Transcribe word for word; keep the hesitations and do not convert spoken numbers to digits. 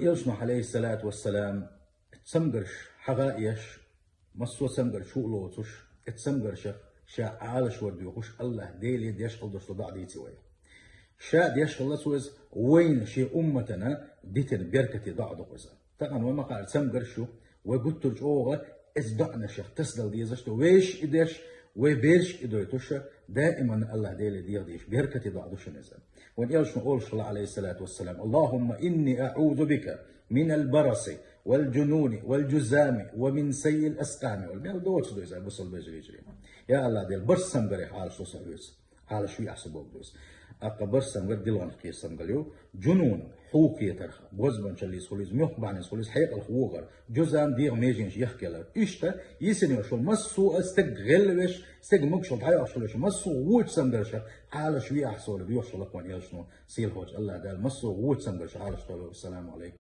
Элчано, алейхиссалату вассалам, цамгарш хьагӀа а еш, массо а цамгарш чу а лоцуш, и цамгаршах ша Ӏалашвар доьхуш, Аллахь Деле деш хила долуш дола доӀа дийци вай. Ша деш хилла цо иза, вайна шен умматана дитина беркате доӀа ду иза. Тахана вай ма-хаара цамгарш ю, вай гуттар а чӀогӀа иза доӀанашах тасадала дезаш ду, вайша и деш, вай берашка и дойтуш, даиман Аллахь Деле деха дезаш беркате доӀа ду шуна иза. Вайн Элчано олуш хилла, алейхиссалату вассалам: «Аллахумма инни аӀузу бика минал бараси вал джунуни вал джузами ва мин саййил аскъами». Вал мел доцу ду иза бусалба вежарий. Я Аллахь Дела, барс цамгарех Ӏалашдо со хьоьца. Ӏалаш ве ахь со боху иза. Аккха барс цамгар дилгӀанах кхетар цамгар ю. Джунун, хьу кхетарх, бозбуанчаллица хуьлийла, муьлхха бахьанца хуьлийла, хьекъалх вогӀар. Джузам, дегӀан меженаш яхкаялар. Иштта, йисина йолуш йолу массо а стаг гӀелвеш, стаг могушалла дӀайоккхуш хилла йолуш, массо а вочу цамгаршах Ӏалаш ве ахь со, аьлла, доьхуш хилла вайн Элчано, сийлахьчу Аллахь Дала массо а вочу цамгаршах Ӏалашдойла. Ассаламу алейкум.